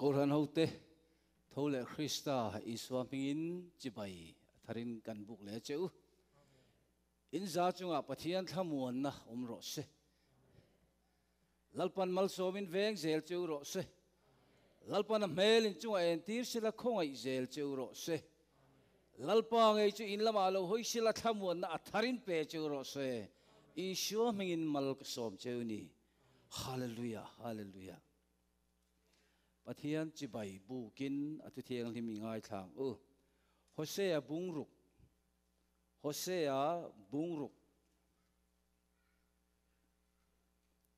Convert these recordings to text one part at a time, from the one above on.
Kohhran hote tho leh Krista Isua hmingin chibai a tharin kan buk leh che u. In za chungah Pathian thlamuanna awm rawh se. Lalpan malsawmin veng zel che u rawh se. Lalpan a hmel in chungah entir sela khawngaih zel che u rawh se. Lalpa ngei chu in lamah lo hawi sela thlamuanna a tharin pe che u rawh se. Isua hmingin mal ka sawm che u ni. Hallelujah, Hallelujah. Pathian chibai bukin a thu thianghlim i ngaithla ang u. Hosea bungruk, Hosea bungruk.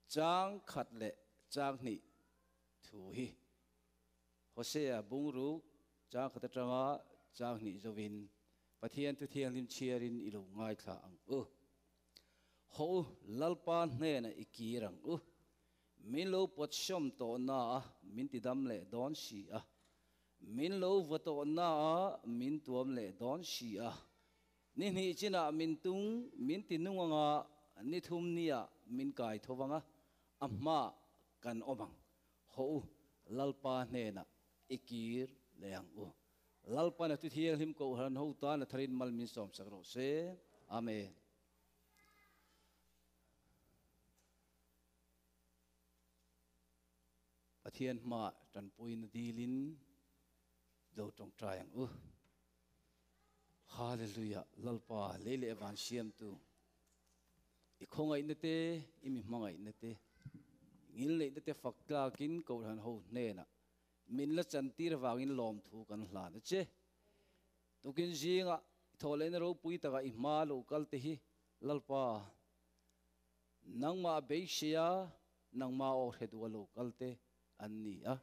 Chang khat leh chang hnih thu hi Hosea bungruk chang khat atanga chang hnih zovin Pathian thu thianghlim chhiarin i lo ngaithla ang u. Haw u, Lalpa hnenah i kir ang u. Min lo pawtsawm tawh naa min tidam leh dawn si a. Min lo vaw tawh naa min tuam leh dawn si a. Ni hnih chinah min tung, min ti nung anga ni thum niah min kai tho vang a, a hmaah kan awm ang. Haw u, Lalpa hnenah i kir leh ang u. Lalpan a Tuthianghlim Kohhran ho tan a tharin mal min sawmsak rawh se. Amen. Pathian hmaah tanpuina dilin lo tawngtai ang u. Hallelujah Lalpa lei leh van siamtu i khawngaihna te i mi hmangaihna te ngilneihna te fak tlakin Kohhran ho hnenah min la chantir avangin lawmthu kan hlan a che. Tukin zingah i thawhlehna ropui takah i hma lo kal te hi Lalpa nangmah beiseia nangmah aw hre duh a lo kal te an ni a.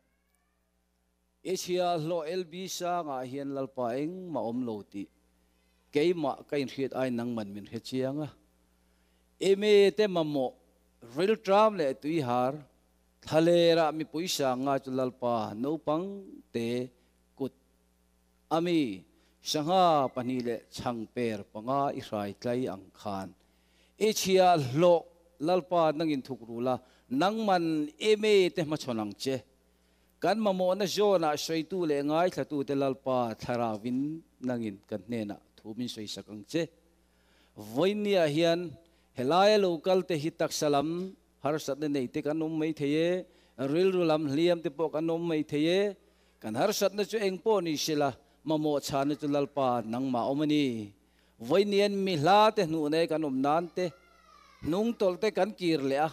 Asia hlawh LB sangah hian Lalpa engmah awm lo tih keimah ka inhriat ai nangman min hre chiang a. Eme te mamawh rilṭam leh tuihar thlalerah mipui sanga chu Lalpa naupang te kut ami sangha pahnih leh chhangper panga i hrai tlai ang khan Asia hlawh Lalpa nangin thuk rul a, nangman eme te hmachhawn ang che. Kan mamawhna zawnah sawitu leh ngaithlatute Lalpa thlaravin nangin kan hnenah thu min sawisak ang che. Vawiinniah hian helaia lo kalte hi taksa lam harsatna neite kan awm mai thei e, rilru lam hliamte pawh kan awm mai thei e. Kan harsatna chu eng pawh ni sela, mamawh chhana chu Lalpa nangmah awm a ni. Vawiinnian mi hlate hnuh nei kan awm nan te, hnungtawlh te kan kir leh a,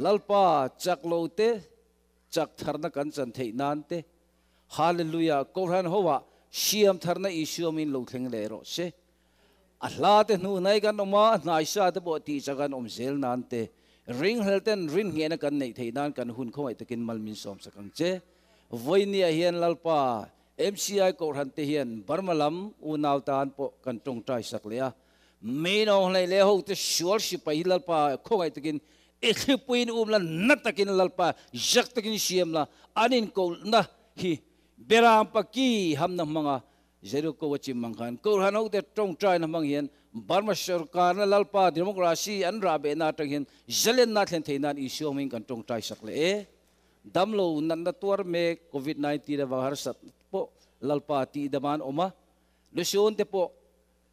Lalpa chak lo te chak tharna kan chan theih nan te, Hallelujah, Kohhran ho ah siam tharna Isua min lo thleng leh rawh se. A hla te hnuh hnai kan awm a, a hnaisa te pawh tih chak an awm zel nan te, ringhlel ten rinhnghehna kan neih theih nan kan hun khawngaih takin mal min sawm sak ang che. Vawiinniah hian Lalpa MCI Kohhran te hian Burma lam unau tan pawh kan tawngtai sak leh a, mi nawnghlei leh ho te sual sipai hi Lalpa khawngaih takin i thlipuiin um la, na takin Lalpa zak takin siam la, an inkohna hi Beram Paki hamna hmanga Jericho a chim ang khan Kohhran ho te tawngtaina hmang hian Burma sorkarna Lalpa democracy an rah behna atang hian zalenna thlen theih nan Isua hmangin kan tawngtai sak leh e. Damlo natna tuar mek Covid 19 avang harsat pawh Lalpa tih daman awm a, Lusun te pawh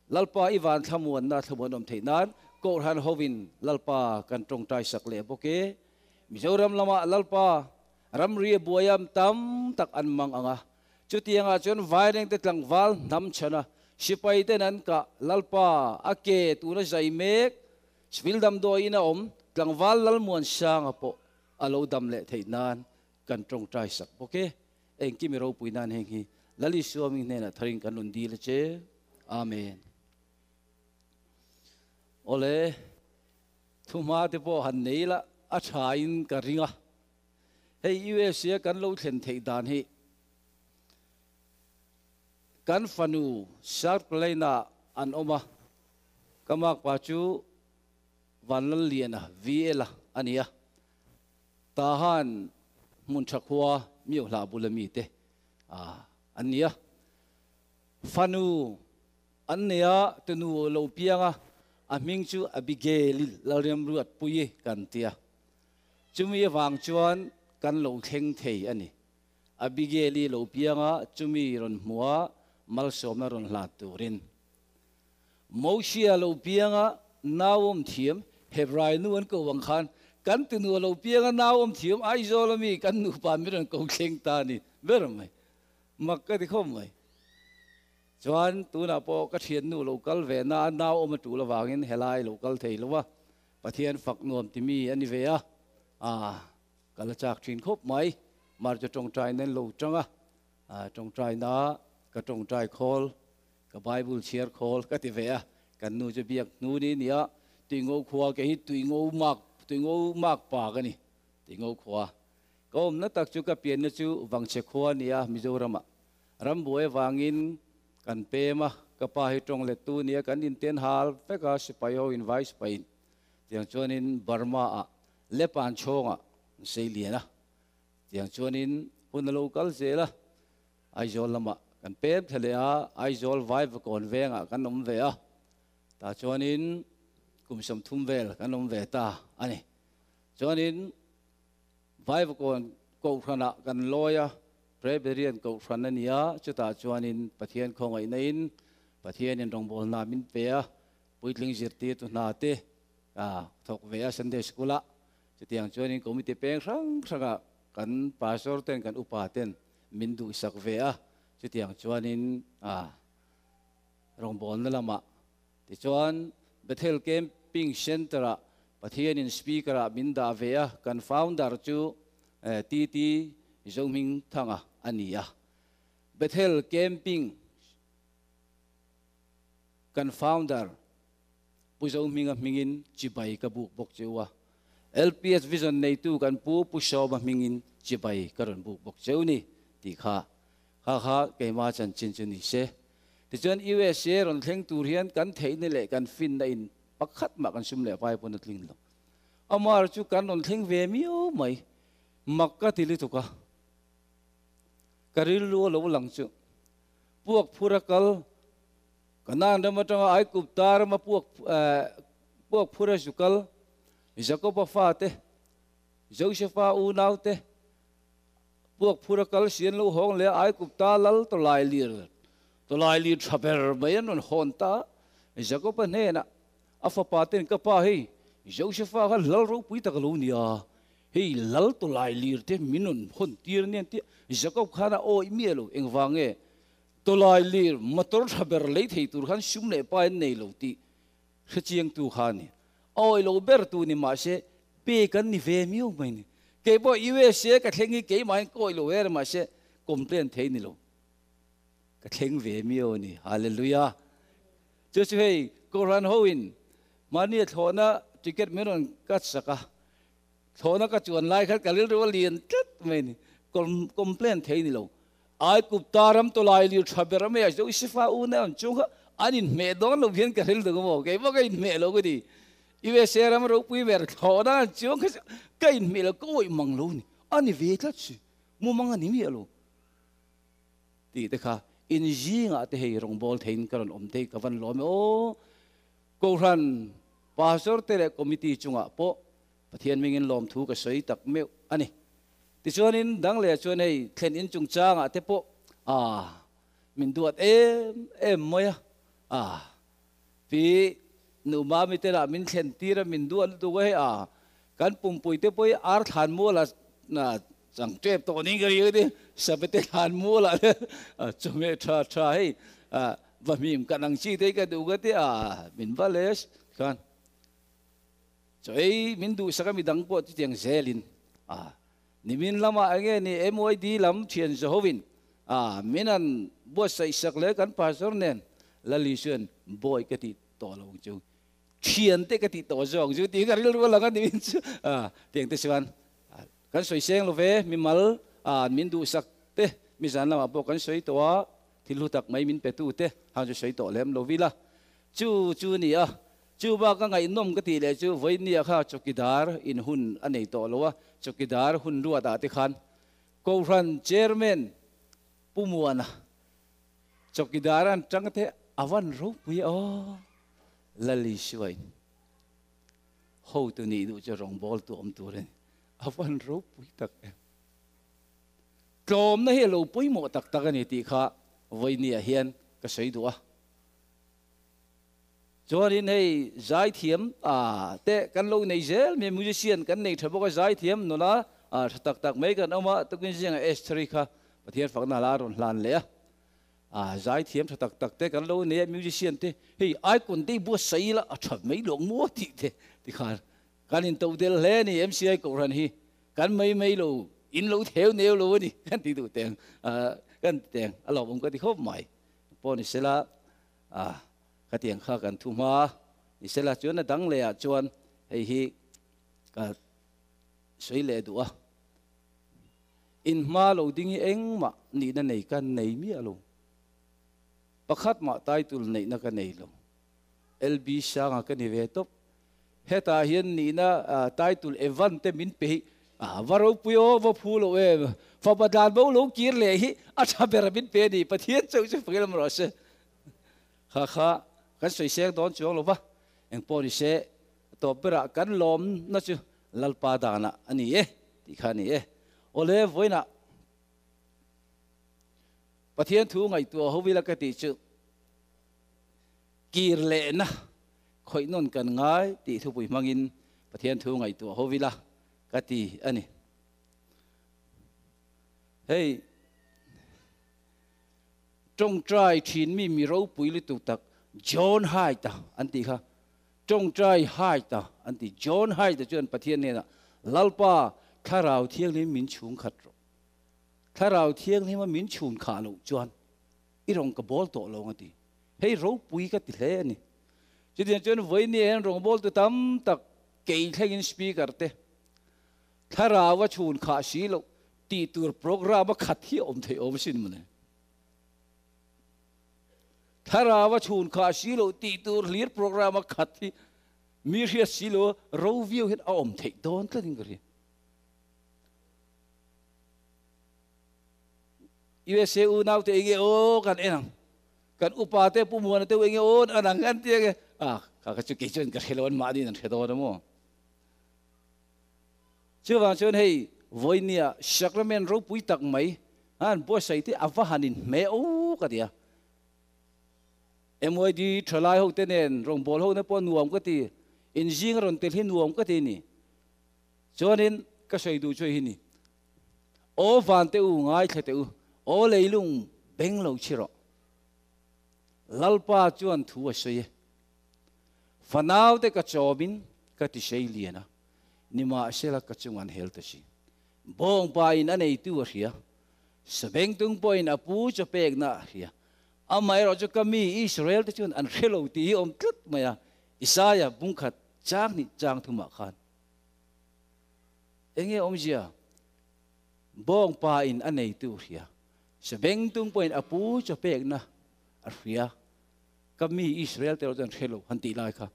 Lalpa i van thlamuanna thlamuan awm theih nan Kohhran hovin Lalpa kan tawngtai sak leh bawk e. Mizoram lamah Lalpa ramri a buaiam tam tak an mang ang a, chutiangah chuan Vairengte tlangval hnam chhana sipai ten an kah Lalpa a ke tuna zai mek Civil damdawiin a awm tlangval Lalmuansanga pawh a lo dam leh theih nan kan tawngtai sak bawk e. Engkim i ropui nan heng hi Lal Isua hming hnenah tharin kan rawn dil a che. Amen. Awle, thuhma te pawh han nei la a tha in ka ring a. Hei USA kan lo thlen theih dan hi kan fanu South Carolina an awm a, ka makpa chu Vanlalliana, VL, a ni a, Tahan hmun tha khua Miohla bula mite an ni a. Fanu an nei a, tunu lo piang a, a hming chu Abigail Lalremruatpuii kan ti a. Chumi avang chuan kan lo thleng thei a ni. Abigail-i lo pianga chumi rawn hmuha malsawmna rawn hlat turin. Mosia lo pianga nauawm thiam Hebrai nu an ko ang khan kan tunu a lo pianga nauawm thiam Aizawl ami kan nupa min rawn ko thleng ta a ni ber mai. Mak ka ti khawp mai. Chuan tunah pawh ka thiannu lo kal ve na a nauawm a tul avangin helai lo kal thei lo a, Pathian fak nuam timi a ni ve a, ah ka la chak thin khawp mai. Mar chu tawngtai nen lo tang a, tawngtai na ka tawngtai khawl, ka Bible chhiar khawl ka ti ve a, kan nu chu biak hnu ni nia, Tuingo khua ke hi Tuingo mak, Tuingo mak pa ka ni, Tuingo khua. Ka awmna tak chu ka pianna chu Vangchhe khua a nia Mizoramah. Rambuai avangin kan pem a, ka pa hi tawng lettu nia kan inten hal vek a, sipai ho in vai sipai in tiang chuanin Burma ah Lepan chhawngah an sei lian a, tiang chuanin hun a lo kal zel a, Aizawl lamah kan pem thla leh a, Aizawl Vaivakawn vengah kan awm ve a, tah chuanin kum 30 vel kan awm ve ta a ni. Chuanin Vaivakawn Kohhranah kan lawi a, Presbyterian Kohhran a ni a, chutah chuanin Pathian khawngaihna in Pathianin rawngbawlna min pe a, puitling zirtirtu hna te ka thawk ve a Sunday School ah. Chutiang chuanin committee peng hrang hrangah kan pastor ten kan upa ten min duhsak ve a, chutiang chuanin rawngbawlna lamah tichuan Bethel Camping Centre ah Pathianin speaker ah min dah ve a, kan founder chu TT Zohmingthanga a ni a. Bethel Camping kan founder Pu Zohminga hmingin chibai ka buk bawk cheu a, LPS Vision neitu kan pu Pu Sawma hmingin chibai ka rawn buk bawk cheu ni tih kha kha kha keima chanchin chu ni se. Tichuan USA rawn thleng tur hian kan theihna leh kan finna in pakhat mah kan sum leh vai pawn a tling lo. Amar chu kan rawn thleng ve miau mai, mak ka ti lutuk a, ka rilru a lo lang chu puak phur a kal Kanaan ram atanga Aigupta rama puak puak phur a zu kal, Jakoba fate, Josefa unaute puak phur a kal si an lo hawng leh a, Aigupta lal tawlai lir tawlai lir tha ber mai an rawn hawn ta a. Jakoba hnenah a fapa ten ka pa hei Josefa kha lal ropui tak a lo ni a, hei lal tawlai lir te min rawn hawn tir ania an ti a. Jakob khan a awih miah lo, engvang nge? Tawlai lir motor tha ber lei thei tur khan sum leh pa in nei lo tih hrechiangtu kha a ni. A awih lo ber tu ni mahse pe kan ni ve miau mai ni. Kei pawh USA ka thleng hi keimahin ka awih lo her mahse complain thei ni lo. Ka thleng ve miau a ni. Hallelujah. Chu chu hei Kohhran ho in mahni a thlawhna ticket min rawn cut sak a, thlawhna ka chuan lai khan ka rilru a lian tlat mai ni. Complain thei ni lo. Aigupta ram tawlai lir tha ber a mai a, Josefa unau an chung kha an inhmeh dawn lo hian ka hril deuh maw, keimah ka inhmeh lo ka ti. USA ram ropui ber thlawhna an chuang kha chu ka inhmeh lo, ka awih mang lo ni, a ni ve tlat si, mumang a ni miah lo tih te kha in zingah te hei rawngbâwl theiin ka rawn awm thei ka van lawm e aw. Kohhran Pastor te leh Committee chungah pawh Pathian mingin lawmthu ka sawi tak meuh a ni. Tichuanin dang leh chuan hei thlen in chungchangah te pawh ah min duat em em mai a, ah pi nu mami te lah min thlen tir a min duat lutuk a hei ah kan pumpui te pawh hi ar thlan mual ah chang tep tawh ning ka ri ka ti, sapete thlan mual ah te chawhmeh tha tha hei ah va hmim kan ang chi te hi ka duh ka ti ah min va les khan. Chaw ei min duhsak a midang pawh chutiang zelin a nimin lamah eng nge ni MYD lam thian Jehovin a min an buatsaihsak leh kan pastor nen Lali chuan bawi ka tih tawh lo ang chu thian te ka tih tawh zawk ang chu tih ka rilru a lang a nimin chu a tiang te chuan kan sawi seng lo ve mimal a min duhsak te mizan lamah pawh kan sawi tawh a thil hlu tak mai min pe tu te hang chu sawi tawh lem lo vila chu chu a ni a. Chu bak a ngaihnawm ka tih leh chu vawinia kha chawkidar in hun a nei tawh lo a, chawkidar hun ruat ah te khan Kohhran Chairman Pu Muana chawkidar an tang te a van ropui a aw Lali Suain hotu nih duh chu rawngbawltu awm tur a ni, a van ropui tak em. Tlawmna hi a lo pawimawh tak tak a ni tih kha vawinia hian ka sawi duh a. Chuanin hei zaithiam te kan lo nei zel mai, musician kan nei tha bawk a, zaithiam nula tha tak tak mai kan awm a, tukin zingah Estheri kha Pathian fakna hla a rawn hlan leh a. Zaithiam tha tak tak te kan lo nei a, musician te hei icon te i buatsaih ila a tha mai lawng maw tih te tikhan kan intoh del hle a ni. MCI Kohhran hi kan mai mai lo, in lo theu neu lo a ni kan ti duh teng, kan ti teng a lawmawm ka ti khawp mai. Pawh ni sela khatiang kha kan thu hma ni sela chuan a dang leh ah chuan hei hi ka sawi leh duh a. In hma lo ding hi engmah nihna nei ka nei miah lo. Pakhat mah title neihna ka nei lo. LB Sanga ka ni ve tawp. Hetah hian nihna title Evan te min pe hi a va ropui aw, va phu lo em. Fapa tlan bo lo kir leh hi a tha ber min pe a ni. Pathian chauh chu fak lam rawh se. Kha kha kan sawi seng dawn chuang lo va. Engpawh ni se tawp berah kan lawmna chu Lalpa danah a ni e tih kha a ni e. Awle vawiinah Pathian thu ngaihtuah ho ila ka tih chu kir lehna khawih nawn kan ngai tih thupui hmangin Pathian thu ngaihtuah ho ila ka ti a ni. Hei tawngtai thin mi mi ropui lutuk tak John Haidt-a an tih kha Tawngtai Haidt-a an ti. John Haidt-a chuan Pathian hnenah, Lalpa, Thlarau Thianghlim min chhung khat rawh. Thlarau Thianghlima min chhun khah loh chuan i rawn ka bawl tawh lo ang a ti. Hei ropui ka ti hle a ni. Chutiang chuan vawinia hian rawngbawltu tam tak kei thlengin speaker te Thlarau a chhun khah si loh tih tur programme a khat hi a awm theih awm asin mawle. Thlarau a chhun khah si loh tih tur hlir program a khat hi mi hriat si lo ro viau hian a awm theih dawn tlat in ka hria. USA unau te enge aw kan en ang. Kan upa te pu muana te enge aw an ang kan ti ange. Ah, kha ka chu kei chuan ka hre lo an mahni an hre dawn a maw. Chuvang chuan hei vawinia sacrament ropui tak mai an buatsaih te a va han inhmeh o ka ti a. MYD thalai ho te nen rawngbâwl ho na pawh nuam ka ti, inzing a rawn tel hi nuam ka ti a ni. Chuanin ka sawi duh chu hei hi ni, Aw van te u ngaithla teh u, aw leilung beng lo chhi rawh. Lalpa chuan thu a sawi e. Fanau te ka chawmin ka ti sei lian a, nimahsela ka chung an hel ta si. Bawngpa in a neitu a hria, sabengtung pawhin a pu chaw pekna a hria. Amaherawh chu ka mi Israel te chuan an hre lo tih hi awm tlat mai a, Isaia bungkhat chang hnih chang thumah khan. Enge awmzia? Bawngpa in a neitu a hria, sabengtung pawhin a pu chaw pekna a hria. Ka mi Israel te erawh chuan hre lo han tih lai kha.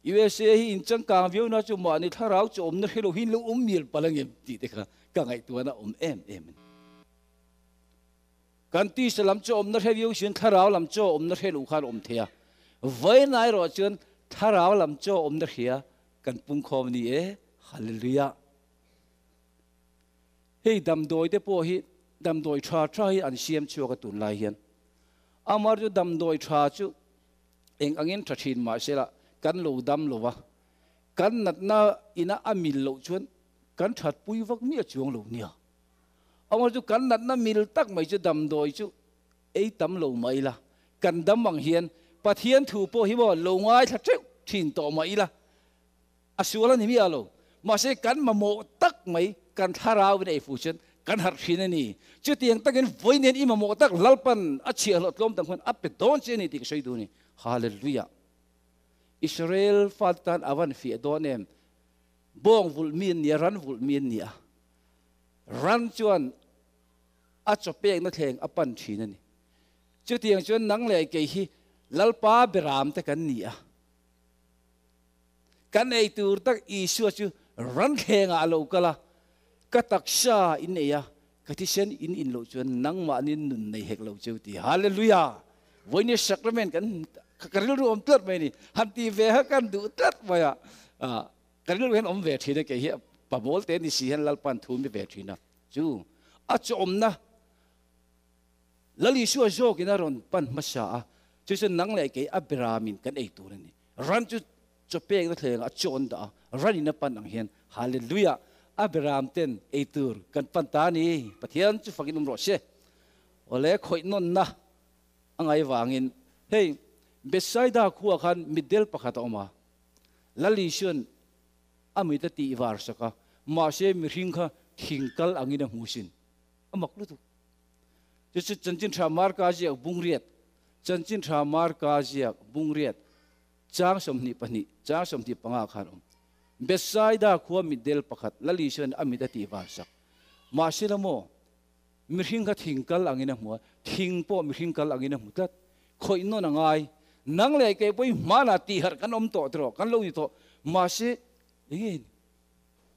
USA hi in changkang viau na chu mahni thlarau chu awmna hre lo hi in lo awm mial palh angem tih te kha ka ngaihtuahna awm em em a ni. Kan tisa lam chu awmna hre viau sin thlarau lam chu awmna hre lo khan awm thei a. Vawiin erawh chuan thlarau lam chu awmna hria kan pungkhawm a ni e. Hallelujah. Hei damdawi te pawh hi damdawi tha tha hi an siam chhuak a tunlai hian. Amar chu damdawi tha chu eng angin tha thin mah sela kan lo dam lo va, kan natna ina a mil loh chuan kan that pui vak miah chuang lo nia. Amar chu kan natna mil tak mai chu damdawi chu ei tam lo mah ila, kan dam ang hian Pathian thu pawh hi maw lo ngaithla teuh thin tawh mah ila, A sual a ni miah lo. Mahse kan mamawh tak mai kan thlarau in a ei fuh chuan kan harh thin a ni. Chutiang takin vawi nen i mamawh tak Lalpan a chhiahhlawh tlawm dang khuan a pe dawn che a ni tih ka sawi duh a ni. Hallelujah! Israel fate tan a van fiah dawn em? Bawng vulh mi an ni a, ran vulh mi an ni a. Ran chuan a chaw pekna thleng a pan thin a ni. Chutiang chuan nang leh kei hi Lalpa beram te kan ni a. Kan ei tur tak Isua chu ranthlengah a lo kal a, Ka taksa in ei a, ka thisen in in loh chuan nangmahni nun nei hek lo cheu ti. Hallelujah! Vawiin sacrament kan ka rilru awm tlat mai a ni. Han ti ve kha kan duh tlat mai a, ka rilru hian awm ve thin a, kei hi pabawl te ni si hian Lalpa'n thu mi ve thin a. Chu A chawmna Lal Isua zawkin a rawn pan hmasa a, chu chuan nang leh kei a beramin kan ei tur a ni. Ran chu chaw pekna thlengah a chawn dah a, ranin a pan ang hian Hallelujah! A beram ten ei tur kan pan ta a ni. Pathian chu fakin awm rawh se. Awle khawih nawnna a ngai vangin hei Bethsaida khuaah khan mitdel pakhat a awm a, Lal Isua'n a mit a tih var sak a, mahse mihring kha thing kal angin a hmu sin. A mak lutuk. Chu chu Chanchin Tha Marka ziak bungriat, Chanchin Tha Marka ziak bungriat chang 22, chang 25 khan awm. Bethsaida khua mitdel pakhat Lal Isua'n a mit a tih var sak. Mahse la maw, mihring kha thing kal angin a hmu a, thing pawh mihring kal angin a hmu tlat. Khawih nawn a ngai. Nang leh kei pawhin hmanah tihharh kan awm tawh tiraw, kan lo ni tawh. Mahse, enge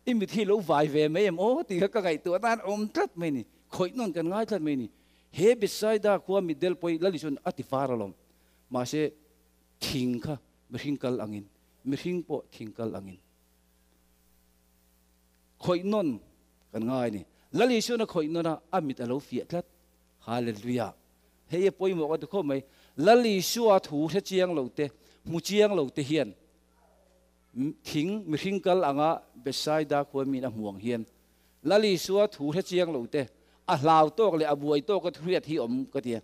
i mit hi lo vai ve mai em aw tih kha ka ngaihtuah tan awm tlat mai ni. Khawih nawn kan ngai tlat mai ni. He Bethsaida khua mitdel pawhin Lal Isua'n a ti var alawm. Mahse, thing kha mihring kal angin, mihring pawh thing kal angin khawih nawn kan ngai a ni. Lal Isua'n a khawih nawn a, a mit a lo fiah tlat. Hallelujah! Hei a pawimawh ka ti khawp mai. Lal Isua thu hre chiang lo te, hmu chiang lo te hian thing mihring kal anga Bethsaida khua min a hmu ang hian Lal Isua thu hre chiang lo te, a hlau tawk leh a buai tawka thu hriat hi awm ka ti a.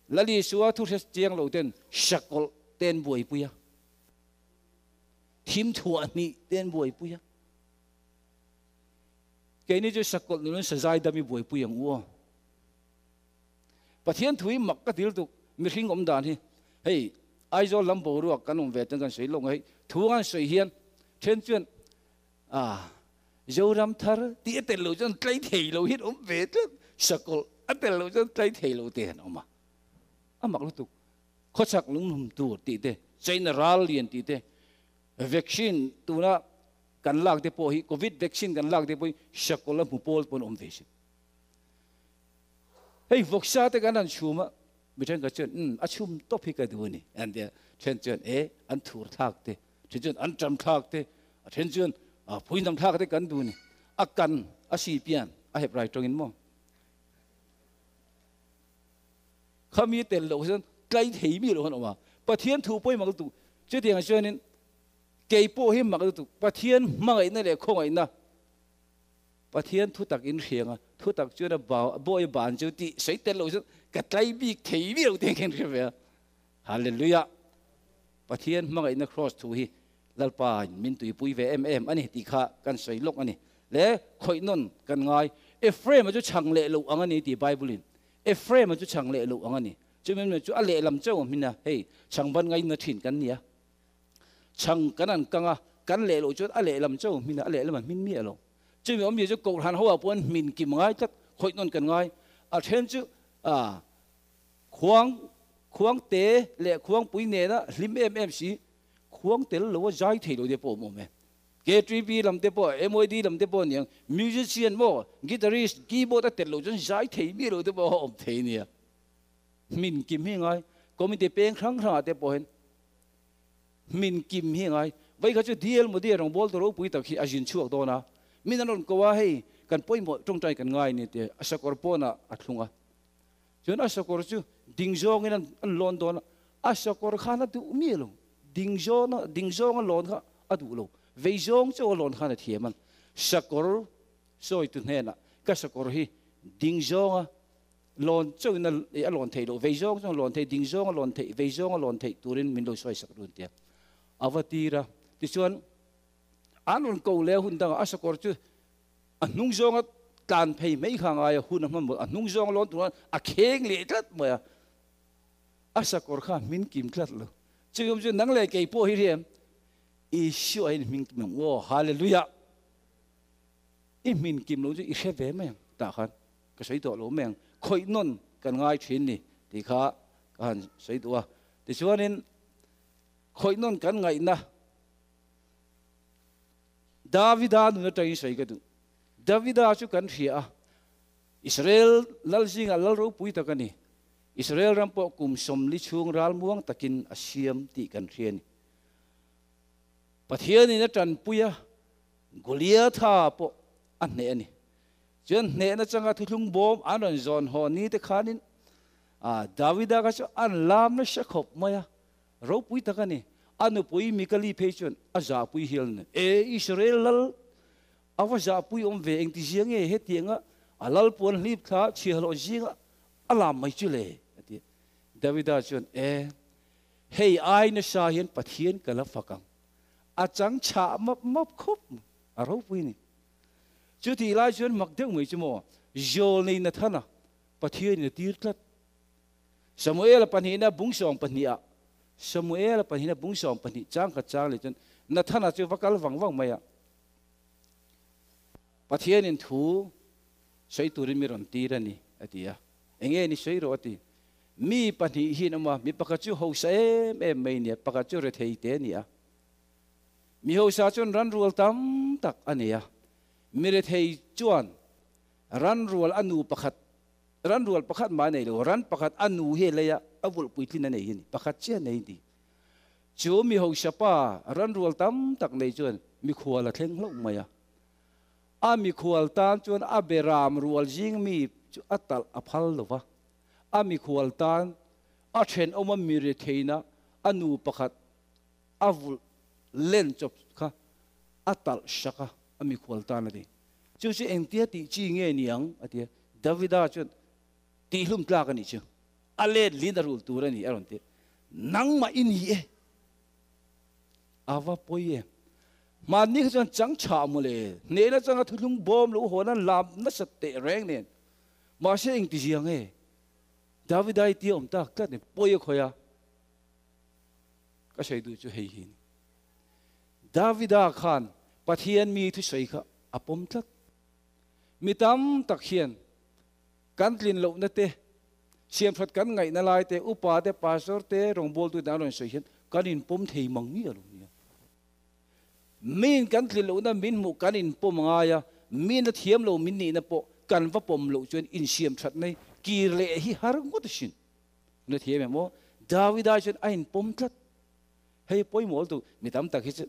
Lal Isua thu hre chiang lo ten sakawlh ten buaipui a, thim thuah hnih ten buaipui a. Keini chu sakawlh nunun sazai dam i buaipui ang u aw. Pathian thu hi mak ka til tuk, mihring awm dan hi. Hei Aizawl lam boruak kan awm ve chuan kan sawi lawk ang hei thu an sawi hian then chuan ah Zoram thar tih a tel lo chuan tlai thei lo hian awm ve tlat, sakawlh a tel lo chuan tlai thei lo te an awm a. A mak lutuk. Khawchhak lunghlum tur tih te, China ral lian tih te, vaccine tuna kan lak te pawh hi Covid vaccine kan lak te pawh hi sakawlh a hmu pawl pawn awm ve si. Hei vawksa te kan han chhum a, mi thenkhat chuan umm a chhum tawp hi ka duh a ni an ti a, then chuan e an thur thlak te, then chuan an ṭam thlak te, a then chuan a phuinam thlak te kan duh a ni. A kan a si pian a hep rai tawngin maw? Khami tel loh chuan tlai thei mi lo han awm a, Pathian thu pawimawh lutuk chutiang chuanin kei pawh hi mak lutuk Pathian hmangaihna leh khawngaihna Pathian thutak in hriang a, thutak chuan a bawi a ban chu tih sawi tel lo chuan ka tlai bik thei viau te khin hre ve a. Hallelujah! Pathian hmangaihna cross thu hi Lalpa in min tuipui ve em em a ni tih kha kan sawi lawk a ni. Le khawih nawn kan ngai. Ephraim-a chu chhang leh loh ang a ni tih Bible in. Ephraim-a chu chhang leh loh ang a ni. Chumi hmun chu a lehlam chauh a hmin a, hei chhang ban ngaina thin kan ni a. Chhang kan an kang a, kan leh loh chuan a lehlam chauh hmin a, a lehlam an hmin miah lo. Chumi awmzia chu Kohhran ho ah pawh hmin kim ngai tlat, khawih nawn kan ngai. A then chu ah khuang, khuang te leh khuangpui nena hlim em em si, khuang tel lo a zai thei lo te pawh awm awm e. KTB lam te pawh, MYD lam te pawh aniang, musician maw, guitarist, keyboard a tel loh chuan zai thei miah lo te pawh a awm thei nia. Hmin kim hi ngai, committee peng hrang hrangah te pawh hian Min kim hi ngai. Vai kha chu DL Modi a rawngbawltu ropui tak hi a zin chhuak dawn a, min an rawn ko a, hei kan pawimawh tawngtai kan ngai ni tih a sakawr pawnah a thlung a. Chuan a sakawr chu ding zawngin an lawn dawn a, a sakawr khan a duh miah lo, ding zawna ding zawnga lawn kha a duh lo, vei zawng chauh a lawn khan a thiam a, sakawr sawitu hnenah ka sakawr hi ding zawnga Lawn chauhin a lawn theih loh, vei zawng zawng a lawn theih, ding zawng a lawn theih, vei zawng a lawn theih turin min lo sawi sak dun tia a va tir a. Tichuan, an rawn ko leh a hun dangah a sakawr chu a hnung zawnga tlan phei mai kha a ngai a, hun a hman mawlh, a hnung zawng a lawn tur khan a kheng leh tlat mai a, a sakawr kha hmin kim tlat lo. Chutiang awm chu nang leh kei pawh hi riam Isua hian hming kim ang aw, Hallelujah! I hmin kim lo chu i hre ve mai ang tah khan. Ka sawi tawh lo mai ang, khawih nawn kan ngai thin ni tih kha ka han sawi duh a. Tichuanin khawih nawn kan ngaihna Davida nun atangin sawi ka duh. Davida chu kan hria a, Israel lal zingah lal ropui tak a ni. Israel ram pawh kum 40 chhung ral muang takin a siam tih kan hria a ni. Pathianin a tanpui a, Goliatha pawh a hneh a ni. Chuan hnehna changa thuthlung bawm an rawn zawn haw ni te khanin Davida kha chu an lam nasa khawp mai a, ropui tak a ni. A nupui Mikali phei chuan a zahpui hial a ni. E Israel lal, a va zahpui awm ve engti zia nge hetianga a lal puan hlip thla chhiahhlawh zinga a lam mai chu le? a ti a. Davida chuan, E, hei ai nasa hian Pathian ka la fak ang. A chang chhah map map khawp mai, a ropui a ni. Chutih lai chuan mak deuh mai chu maw, Zawlnei Nathana Pathianin a tir tlat. Samuela pahnihna bung sawm pahnihah, Samuela pahnihna bung sawm pahnih chang khat chang leh chuan Nathana chu va kal vang vang mai a. Pathianin thu sawi turin mi rawn tir a ni, a ti a. Enge ni sawi rawh a ti. Mi pahnih hi an awm a, mi pakhat chu hausa em em mai a ni a, pakhat chu rethei te a ni a. Mi hausa chuan ran rual tam tak a nei a, mi rethei chuan ran rual a nu pakhat, ran rual pakhat mah a nei lo, ran pakhat a nu hi a lei a, a vulh puitlin a nei hi a ni, pakhat chiah a nei a ni. Chu mi hausa pa ran rual tam tak nei chuan mikhual a thleng hlauh mai a. A mikhual tan chuan a beram rual zing mi chu a talh a phal lo va, a mikhual tan a thenawma mi retheina a nu pakhat a vulh len chawp kha a talh sak a, a mikhual tan a ti. Chu chu engtia tih chi nge ni ang? a ti a. Davida chuan, Tihhlum tlak a nih chu, a let lin a rul tur a ni a rawn ti a. Nangmah i ni e. A va pawi e. Hmanni kha chuan chang chhah maw le, hnehna changa thuthlung bawm lo hawn an lam nasa teh reng nen. Mahse engtizia nge? Davida i tia awm tak tlat ni, pawi a khawi a. Ka sawi duh chu hei hi a ni. Davida khan Pathian mi thusawi kha a pawm tlat. Mi tam tak hian kan tlin lohna te, siamthat kan ngaihna lai te, upa te, pastor te, rawngbawltu te an rawn sawi hian kan inpawm thei mang nge lo nia. Miin kan tlin lohna min hmuh kan inpawm ngai a, miin a thiam lo min nihna pawh kan va pawm loh chuan insiamthat mai kir leh hi har ngawt asin. Na thiam em aw? Davida chuan a inpawm tlat. Hei pawimawh lutuk, mi tam tak hi chu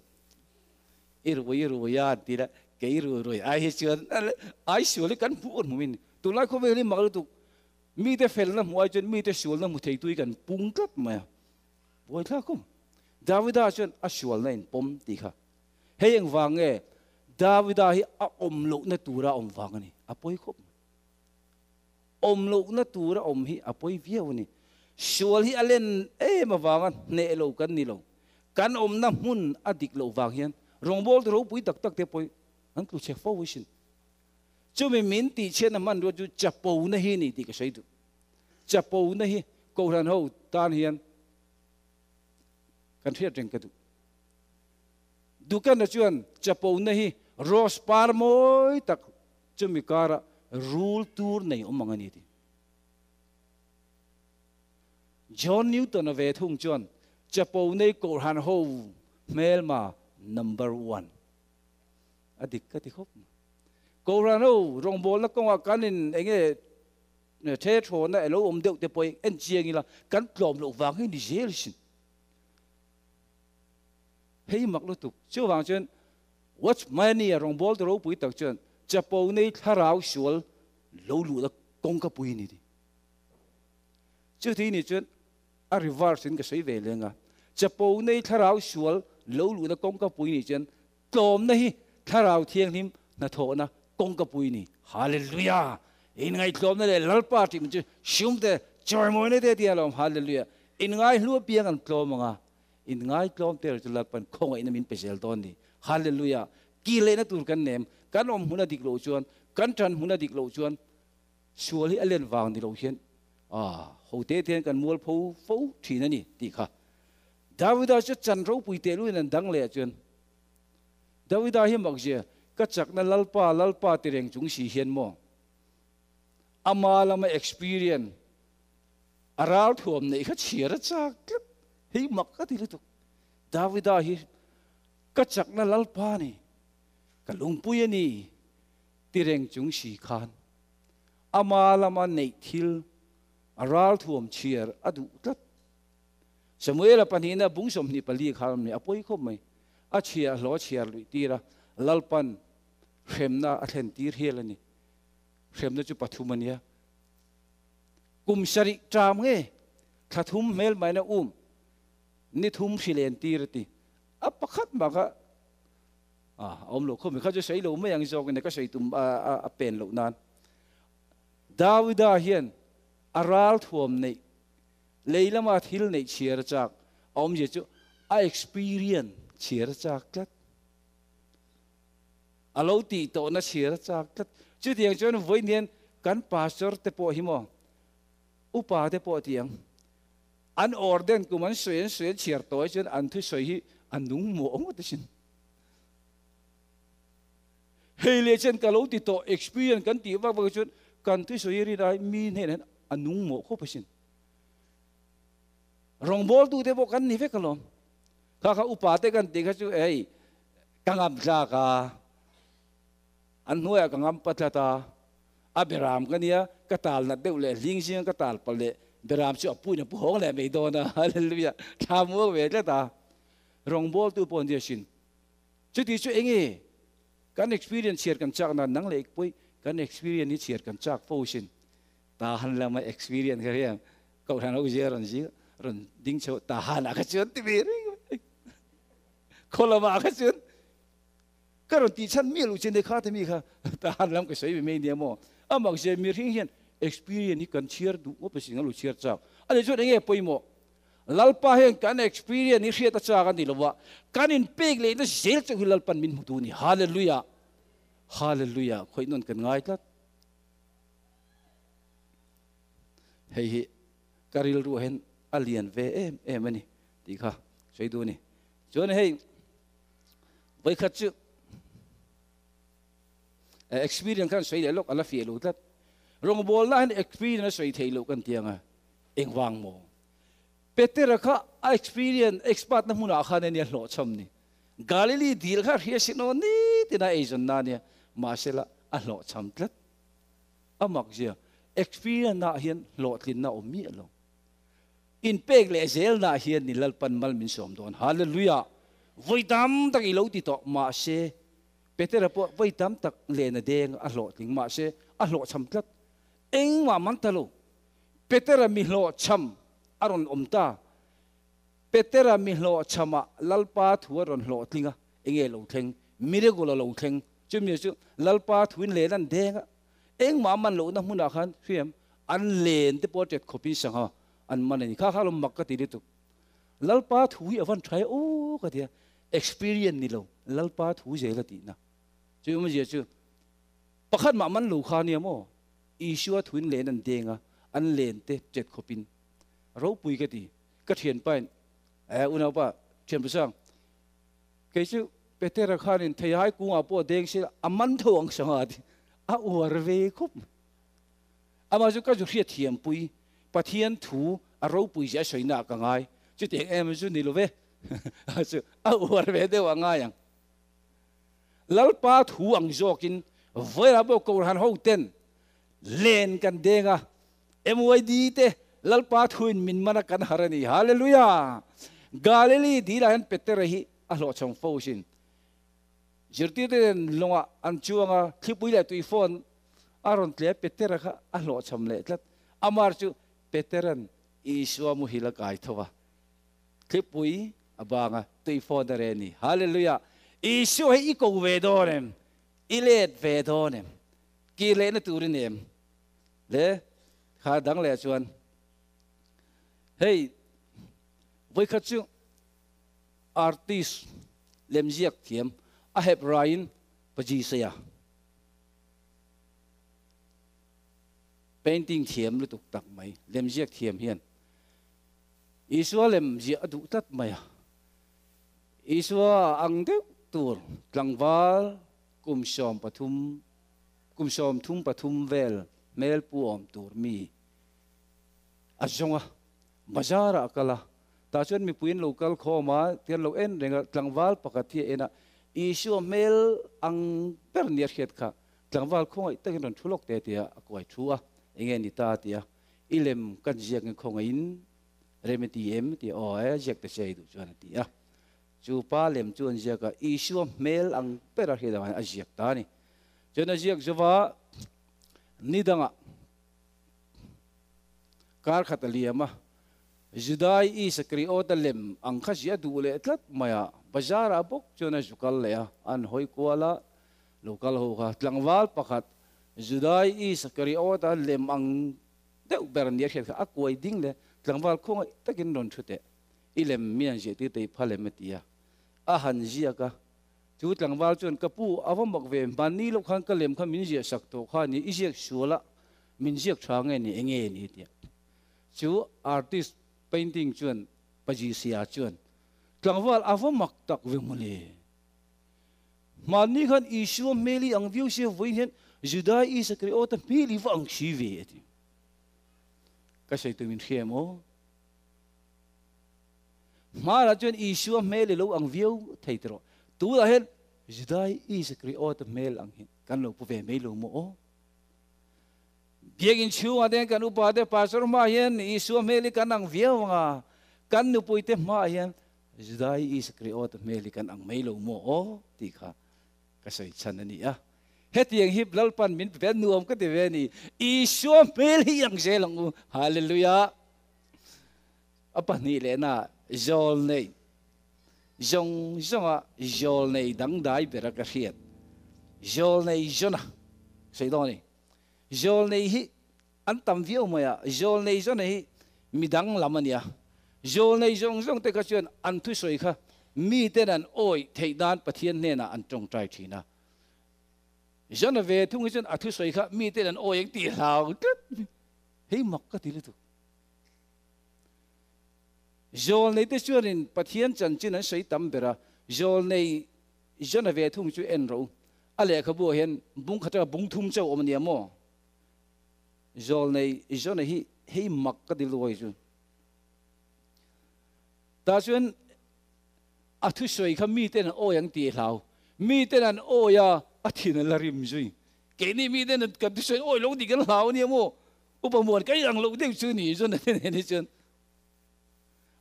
i rui i rui a an ti la, kei rui rui ai hi chuan ai sual hi kan hmuh hmuh min. Tunlai khawvel hi mak lutuk, mite felna hmuh ai chuan mite sualna hmu theitu hi kan pung tlat mai a. Buaithlak khawp. Davida chuan a sualna inpawm tih kha. Hei engvang nge Davida hi a awm lohna tura awm vang a ni, a pawi khawp mai. Awm lohna tura awm hi a pawi viau a ni. Sual hi a len em avanga hneh lo kan ni lo. Kan awmna hmun a dik loh vang hian rawngbawltu ropui tak tak te pawh an tlu chhe fo asin. Chumi min tihchhiatna hmanrua chu chapona hi a ni tih ka sawi duh. Chapona hi Kohhran ho tan hian kan hriat reng ka duh. Dukana chuan chapona hi rose par mawi tak Chumi karah rul tur nei awm ang a ni ti. John Newton-a ve thung chuan chapo nei Kohhran ho hmelma number one a dik ka ti khawp mai. Kohhran ho rawngbawlna kawngah kan in enge the thawna elo awm deuh te pawh en chiang ila kan tlawm loh vang hi ni zel sin. Hei mak lutuk. Chuvang chuan Watchman-i a rawngbawltu ropui tak chuan chapo nei thlarau sual lo luhna kawngka pui a ni ti. Chuti ni chuan a reverse in ka sawi ve leng a, chapo nei thlarau sual lo luhna kawngka pui ni chuan tlawmna hi thlarau thianghlim hnathawhna kawngka pui a ni. Hallelujah! Inngaihtlawmna leh Lalpa tih chu siumte chawimawina te tia lawm. Hallelujah! Inngaihlu apiang an tlawm ang a, In ngaitlawm tel chu Lalpan khawngaihna min pe zel dawn ni. Hallelujah! Kir lehna tur kan nem. Kan awm hmun a dik loh chuan, kan tan hmun a dik loh chuan sual hi a len vang ni lo hian ah ho te te hian kan mual pho fo thin a ni tih kha. Davida chu chan ropui teh luin an dang leh chuan Davida hi mak zia ka chakna Lalpa Lalpa ti reng chung si hian maw ama lama experience A ral thuam neih kha chhiar a chak tlat. Hei mak ka ti lutuk. Davida hi ka chakna Lalpa ni, ka lungpui a ni ti reng chung si khan ama lama neih thil a ral thuam chhiar a duh tlat. Samuela pahnihna bung 24 kha awm ni, a pawi khawp mai. A chhiah hlaw chhiar luih tir a, Lalpan hremna a thlen tir hial a ni. Hremna chu pathum a nia. Kum sarih ṭam nge thla thum hmel maina um ni thum hri len tir a ti. A pakhat mah kha a awm lo khawp mai. Kha chu sawi lo mai ang zawk in ka sawi tum a pen loh nan. Davida hian a ral thuam neih lei lama thil neih chhiar a chak a awmzia chu a experience chhiar a chak tlat. A lo tih tawhna chhiar a chak tlat. Chutiang chuan vawiin hian kan pastor te pawh hi maw, upa te pawh tih ang, an orden kum an sawi an sawi an chhiar tawh ai chuan an thusawi hi a nung mawh ngawt asin. Hei leh chuan ka lo ti tawh experience kan tih vak vak chuan kan thusawi hi rin ai mi hnenah hian a nung mawh khawp asin. Rawngbawltu te pawh kan ni vek alawm. Kha kha upa te kan tih kha chu ei ka ngam tlak a, an hnuaiah ka ngam pa tlat a, a beram ka nia, ka tal nat deuh leh hling zinga ka tal palh leh beram chu a puin a pu hawng leh mai dawn a, hallelujah, thla muak ve tlat a, rawngbawltu pawh an nia sin. Chuti chu enge kan experience chhiar kan chak nan nang leh pawih kan experience hi chhiar kan chak fo sin. Ta han lama experience kha hian kohhran ho zia rawn zir rawn ding chho ta han ah kha chuan ti ve reng mai. Khaw lamah kha chuan ka rawn tih chhan miah loh che ne kha te mi kha ta han lam ka sawi ve mai nia maw. Amah zia mihring hian experience hi kan chhiar duh ngawt a sin a lo chhiar chak. Ani chuan enge pawimawh? Lalpa hian kan experience hi hriat a chak a ni lo a, kan inpek lehna zel chauh hi Lalpan min hmu duh a ni. Hallelujah! Hallelujah! Khawih nawn kan ngai tlat. Hei hi ka rilru ah hian a lian ve em em a ni tih kha sawi duh a ni. Chuan hei vawikhat chu experience khan sawi leh lawk a la fiah lo tlat. Rawngbawlna hian experience a sawi theih loh kan ti ang a, engvang maw? Petera kha a experience expert na hmunah khan a nia hlawhchham ni. Galilee dil kha hria sin aw nitin a eizawnna a nia, mahsela a hlawhchham tlat. A mak zia, experience ah hian hlawhtlinna a awm miah lo. Inpek leh zelna ah hian ni Lalpan mal min sawm dawn. Hallelujah! Vawi tam tak i lo ti tawh, mahse Petera pawh vawi tam tak len a deng a hlawhtling, mahse a hlawhchham tlat. Engmah man ta lo. Petera mi hlawhchham a rawn awm ta. Petera mi hlawhchhamah Lalpa thu a rawn hlawhtling a, enge lo thleng? Miracle a lo thleng. Chumi chu Lalpa thuin len an deng a, engmah man lohna hmunah khan hriam an len te pawh a tet khawpin sangha an man a ni. Kha kha lo mak ka ti lutuk. Lalpa thu hi a van tha e aw ka ti a, experience ni lo, Lalpa thu zel a tihna. Chu awmzia chu pakhat mah man lo kha nia maw, Isua thuin len an deng a, an len te tet khawpin ropui ka ti. Ka thianpain, eh unaupa thianpa sang, Kei chu Petera khanin theihai kungah pawh a deng se a man tho ang sanga ti a uar ve khawp mai. Amah chu ka zu hriat thiampui Pathian thu a ropui zia a sawina ah ka ngai. Chutiang em chu ni lo ve chu a uar ve deuh a ngai ang. Lalpa thu ang zawkin vawilah pawh Kohhran ho ten len kan deng a, MYD te Lalpa thuin min man a kan har a ni. Hallelujah! Galilee dilah hian Petera hi a hlawhchhawng fo sin. Zirtirte nen lawngah an chuang a, thlipui leh tui phone a rawn tle a, Petera kha a hlawhchham leh tlat. Amar chu Petera'n Isua muhil a kai tho a, thlipui a bang a, tui phone a reh a ni. Hallelujah! Isua hi i ko ve dawn em? I let ve dawn em? Kir lehna tur i nem? Le kha dang leh chuan hei vawikhat chu artist lemziak thiam a hep raiin Paji Saya painting thiam lutuk tak mai lemziak thiam hian Isua lemziah a duh tlat mai a, Isua ang deuh tur tlangval kum 13 Kum 33 vel hmel pu awm tur mi a zawng a, bazar ah a kal a, tah chuan mipui an lo kal khawm a, tian lo en reng a, tlangval pakhat hi a en a, Isua hmel ang ber nia hriat kha tlangval khawngaih takin rawn thu lawk te tia a kuai thu a, enge ni ta tia i lem kan ziak nge khawngaihin rem i ti em tia aw e ziak ta che i duh chuan a ti a, chu pa lem chu an ziak a, Isua hmel ang ber a hriat avangin a ziak ta a ni. Chuan a ziak zova, Ni dangah kar khat a liam a, Judai Isakriota lem ang kha ziah duh leh tlat mai a, bazar ah bawk chuan a zu kal leh a, an hawi kual a, lo kal ho kha tlangval pakhat Judai Isakriota lem ang deuh ber nia hriat kha a kuai ding leh tlangval khawngaih takin rawn thu teh, i lem mi an ziah tir tei phal em a ti a, a han ziak a. Chu tlangval chuan, Ka pu, a va mak ve, hmanni loh khan ka lem kha min ziah sak tawh kha ni, i ziak sual a, min ziak tha nge ni, enge ni? tia. Chu artist painting chuan Pajisia chuan, Tlangval, a va mak tak ve mawle. Hmanni khan Isua hmel i ang viau sia, vawiin hian Judai Isakriota hmel i va ang si ve, a ti. Ka sawi tur min hria em aw? Hmanah chuan Isua hmel i lo ang viau thei ti rawh. Tunah hian Judai Isakriota hmel ang hi kan lo pu ve mai lo maw aw? Biakinn chhungah te hian kan upa te pastor hmaah hian Isua hmel hi kan ang viau ang a, kan nupui te hmaah hian Judai Isakriota hmel hi kan ang mai lo maw aw tih kha ka sawi chhan a ni a. Hetiang hi Lalpan min pe ve a, nuam ka ti ve a ni. Isua hmel hi i ang zel ang u. Hallelujah! A pahnih lehna zawlnei zawng zawnga zawlnei dangdai bera ka hriat zawlnei Jona sawi dawn a ni. Zawlnei hi an tam viau mai a, zawlnei Jona hi mi danglam a nia. Zawlnei zawng zawng te kha chuan an thusawi kha miten an awih theih nan Pathian hnenah an tawngtai thin a. Jona ve thung hi chuan a thusawi kha miten an awih ang tih hlau tlat hei mak ka ti lutuk. Zawlneite chuanin Pathian chanchin an sawi tam ber a, zawlnei Jona ve thung chu en rawh u. A lehkhabu ah hian bung khat atanga bung thum chauh awm a nia maw? Zawlnei Jona hi hei mak ka ti luai chu. Tah chuan a thusawi kha miten an awi ang tih hlau. Miten an awi a, a thin a la rim zui. Keini miten kan thusawi an awi lo tih kan hlau a nia maw? Upa muan ka inang loh deuh chu ni chuan a hnenah hi chuan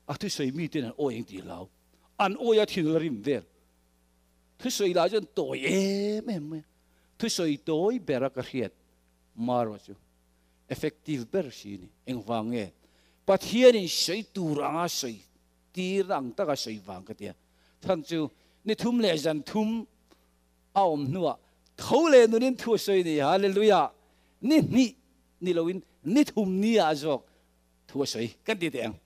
a thusawi miten an awi ang tih hlau. An awi a thin la rim vel. Thusawi lah chuan tawi em em mai a. Thusawi tawi bera ka hriat Maro chu effective ber si ni. Engvang nge? Pathianin sawi tur anga sawi tirna ang taka sawi vang ka tia. Than chu ni thum leh zan thum a awm hnuah tho leh nunin thu a sawi ni. Hallelujah! Ni hnih ni loin ni thum ni ah zawk thu a sawi kan ti teh ang.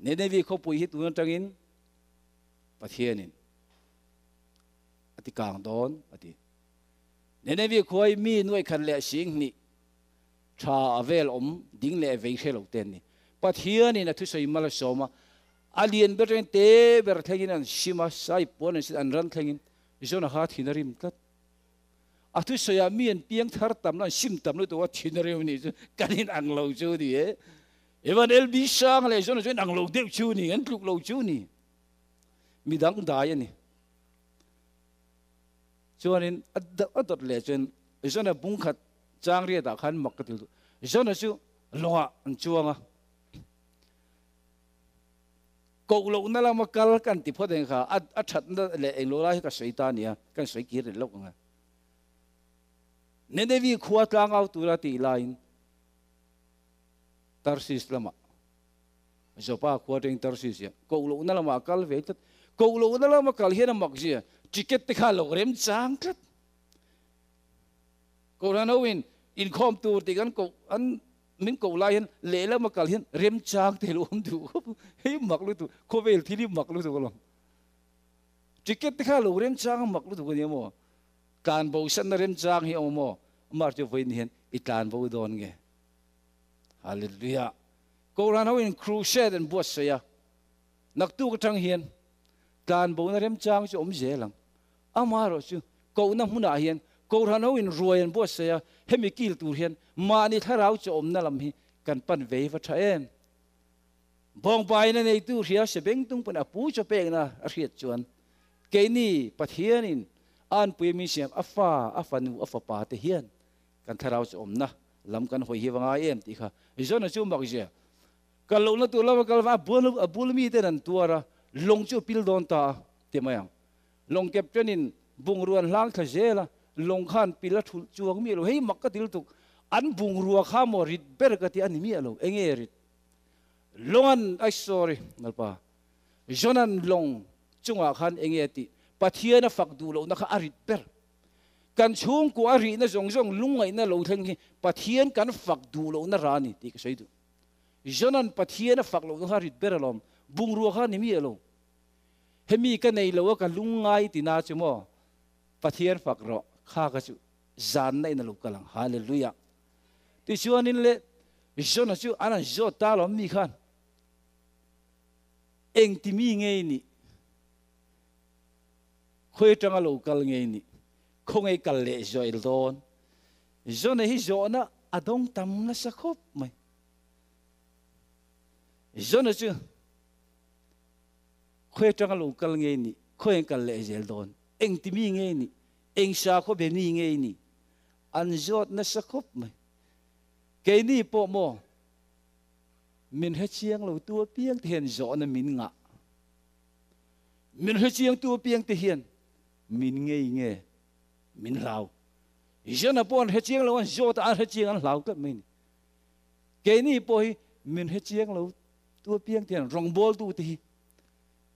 Nineveh khawpui hi tun atangin Pathianin a ti kang dawn a ti. Nineveh khua hi mi nuaih khat leh sing hnih tha a vel awm ding leh vei hre lo te an ni. Pathianin a thusawi mal a sawm a, A lian ber thlengin te ber thlengin an sim a, sai puan an sin an ran thlengin Jona kha thin a rim tlat. A thusawiah mi an piang thar tam lo, an sim tam lutuk a, thin a rim a nih chu kan in ang lo chu ni e. Evan LB Sang leh Jona chu in ang lo deuh chu ni, an tluk lo chu ni. Mi dang dai a ni. Chuanin a dawt leh chuan Jona bung khat chang riatah khan mak ka ti lutuk. Jona chu lawngah an chuang a. Koh lohna lama kal kan ti phawt eng kha a thatna leh englo lai hi ka sawi ta nia, kan sawi kir rih loh ang a. Ninevi khua tlangau tura tih laiin Tarsis lamah Joppa khua atangin Tarsis hian koh lohna lamah a kal ve tlat. Koh lohna lama kal hian a mak zia ticket te kha a lo remchang tlat. Kohhran hoin inkhawm tur tih kan koh an min koh lai hian lehlam a kal hian remchang te lo awm duh khawp hei mak lutuk khawvel thil hi mak lutuk alawm ticket te kha lo remchang a mak lutuk ania maw tlan bo sanna remchang hi a awm maw amah chu vawiin hian i tlan bo dawn nge hallelujah Kohhran ho in crusade an buatsaih a naktuk atang hian tlan bona remchang chu awm zel ang Amaherawh chu kohna hmunah hian Kohhran ho in ruai an buatsaih a, hemi kil tur hian mahni thlarau chawhawmna lam hi kan pan ve hi va tha em? Bawngpain a neitu hria sebengtung pawn a pu chaw pekna a hriat chuan keini Pathianin a anpui min siam a fa, a fanu, a fapa te hian kan thlarau chawhawmna lam kan hawi hi va ngai em tih kha Jona chu mak zia kal lohna tur lama kal va a bul miten an tuar a, lawng chu a pil dawn ta a ti mai ang. Lawng captain in bungrua an hlang thla zel a, lawng khan pil a thulh chuang miah lo, hei mak ka ti lutuk. An bungrua kha maw rit ber ka ti a ni miah lo. Enge rit? Longan, ai sorry, Lalpa. Jonan lawng chungah khan enge a tih? Pathian a fak duh lohna kha a rit ber. Kan chhungkua a rihna zawng zawng lungngaihna lo thleng hi Pathian kan fak duh lohna ra a ni tih ka sawi duh. Jonan Pathian a fak lohna kha a rit ber alawm. Bungrua kha a ni miah lo. Hemi ka nei lo a ka lungngai ti na chu maw? Pathian fak rawh, kha ka chu zanna in a lo kal ang. Hallelujah! Tichuanin le Jona chu an han zawt ta alawm mi khan engti mi nge i nih? Khawi atanga lo kal nge i nih? Khawnge i kal leh zawh dawn? Jona hi zawhna a dawng tam nasa khawp mai. Jona chu Khawi atanga lo kal nge i nih? Khawi an kal leh zel dawn? Engti mi nge i nih? Eng sakhaw be mi nge i nih? An zawt nasa khawp mai. Keini pawh maw min hrechiang lo tu apiang te hian zawhna min ngah. Min hrechiang tu apiang te hian min ngei nge min hlau. Jona pawh an hrechiang lo an zawt a, an hrechiang an hlau tlat mai ni. Keini pawh hi min hrechiang lo tu apiang te hian rawngbawltu te hi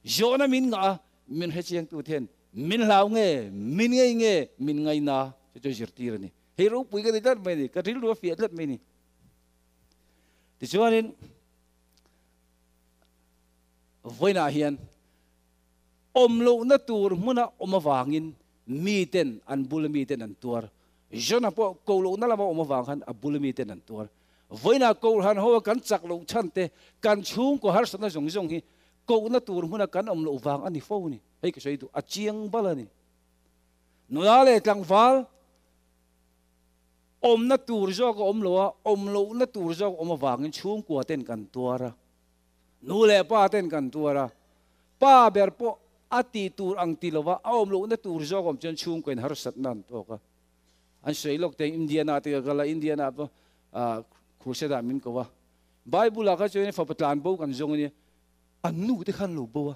zawhna min ngah a, min hrechiangtu te hian min hlau nge, min ngei nge, min ngaina chu chu zirtir a ni. Hei ropui ka ti tlat mai a ni, ka rilru a fiah tlat mai a ni. Tichuanin vawiinah hian awm lohna tur hmuna awm avangin miten an bula miten an tuar. Jona pawh ko lohna lama awm avang khan a bula miten an tuar. Vawiinah Kohhran hoa kan chak loh chhan te, kan chhungkaw harsatna zawng zawng hi kohna tur hmuna kan awm loh vang a ni fo a ni. Hei ka sawi duh, a chiang bal a ni. Nula leh tlangval awmna tur zawk a awm lo a, awm lohna tur zawk a awm avangin chhungkua ten kan tuar a, nu leh pa ten kan tuar a, pa ber pawh a tih tur ang ti lova a awm lohna tur zawk awm chuan chhungkua in harsatna an tawk a. An sawi lawk te Indiana te ka kal a, Indiana pawh crusade ah min ko a. Bible ah kha chuan fapa tlan bo kan zawng a nia, an nu te khan lo bo a,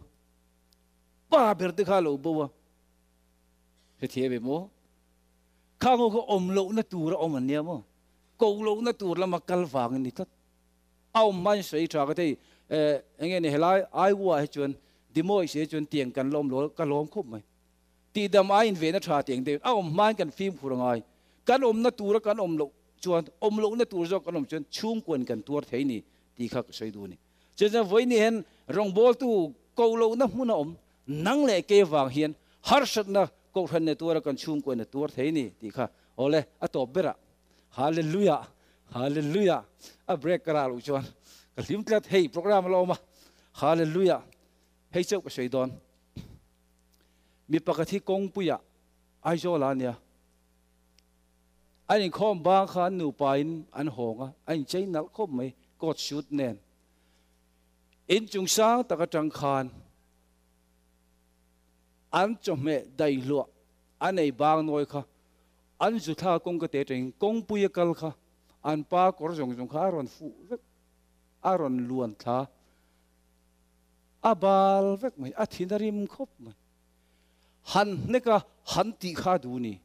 pa ber te kha lo bo a. Hrethiam em aw? Khang ho kha awm lohna tur a awm an nia maw? Ko lohna tur lama kal vang a ni tlat. A awm hmain sawi tha ka thei, eng nge ni helai Iowa hi chuan Des Moines hi chuan tiang kan lawm lo ka lawm khawp mai. Tihdam aiin vehna tha tiang deuhin a awm hmain kan fimkhur a ngai. Kan awmna tura kan awm loh chuan awm lohna tur zawk kan awm chuan chhungkuan kan tuar thei ni tih kha ka sawi duh a ni. Chuan vawiin hian rawngbawltu ko lohna hmun a awm nang leh ke vang hian harsatna kohhran na tuara kan chhungkuan a tuar thei ni tih kha awle a tawp berah Hallelujah Hallelujah a break ka rah loh chuan ka hlim tlat hei program a la awm a Hallelujah hei chauh ka sawi dawn. Mi pakhat hi kawngpuiah Aizawl ah a nia. An inkhawm bang kha an nupa in an hawng a, a inchei nalh khawp mai coat suit nen. Inchung sang tak atang khan an chawhmeh daihluah a nei bang nawi kha an zu thla kawngka te atangin kawngpui a kal kha an pa kawr zawng zawng kha a rawn fuh vek, a rawn luan thla. A bal vek mai, a thin a rim khawp mai. Han hnek a, han tih kha a duh ni.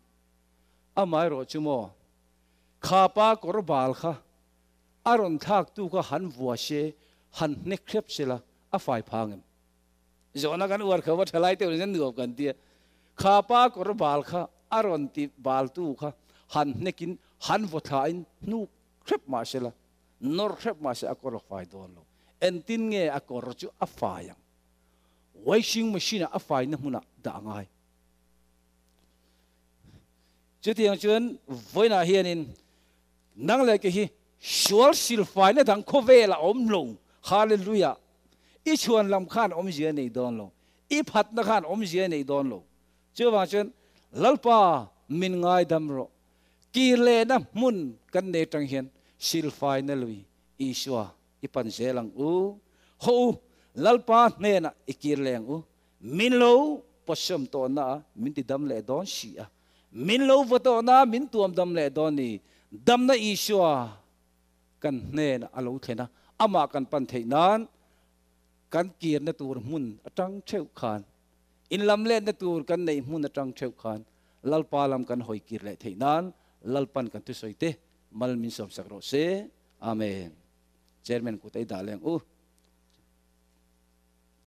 Amaherawh chu maw, kha pa kawr bal kha a rawn thlaktu kha han vua se, han hnek hrep se la, a fai phang em? Zawhna kan uar kho va, thalai te urin nuam kan tia. Kha pa kawr bal kha a rawn ti baltu kha han hnekin, han vaw thlain hnuk hrep mah se la, Nawr hrep mah se a kawr a fai dawn lo. Engtin nge a kawr chu a fai ang? Washing machine ah a faina hmunah dah a ngai. Chutiang chuan vawiinah hianin nang leh ke hi sual silfaina dang khawvel a awm lo. Hallelujah! I chhuan lam khan awmzia nei dawn lo. I phatna khan awmzia nei dawn lo. Chuvang chuan Lalpa min ngaidam rawh. Kir lehna hmun kan nei atang hian silfaina lui Isua i pan zel ang u. Haw u, Lalpa hnenah i kir leh ang u. Min lo pawsawm tawhna a min ti dam leh dawn si a. Min lo vaw tawhna a min tuam dam leh dawn ni. Damna Isua kan hnenah a lo thlen a, amah kan pan theih nan kan kirna tur hmun atang theuh khan Inlamletna tur kan neih hmun atang theuh khan Lalpa lam kan hawi kir leh theih nan Lalpan kan thusawi te. Mal min sawm sak rawh se. Amen. Chairman kut a i dah leng u.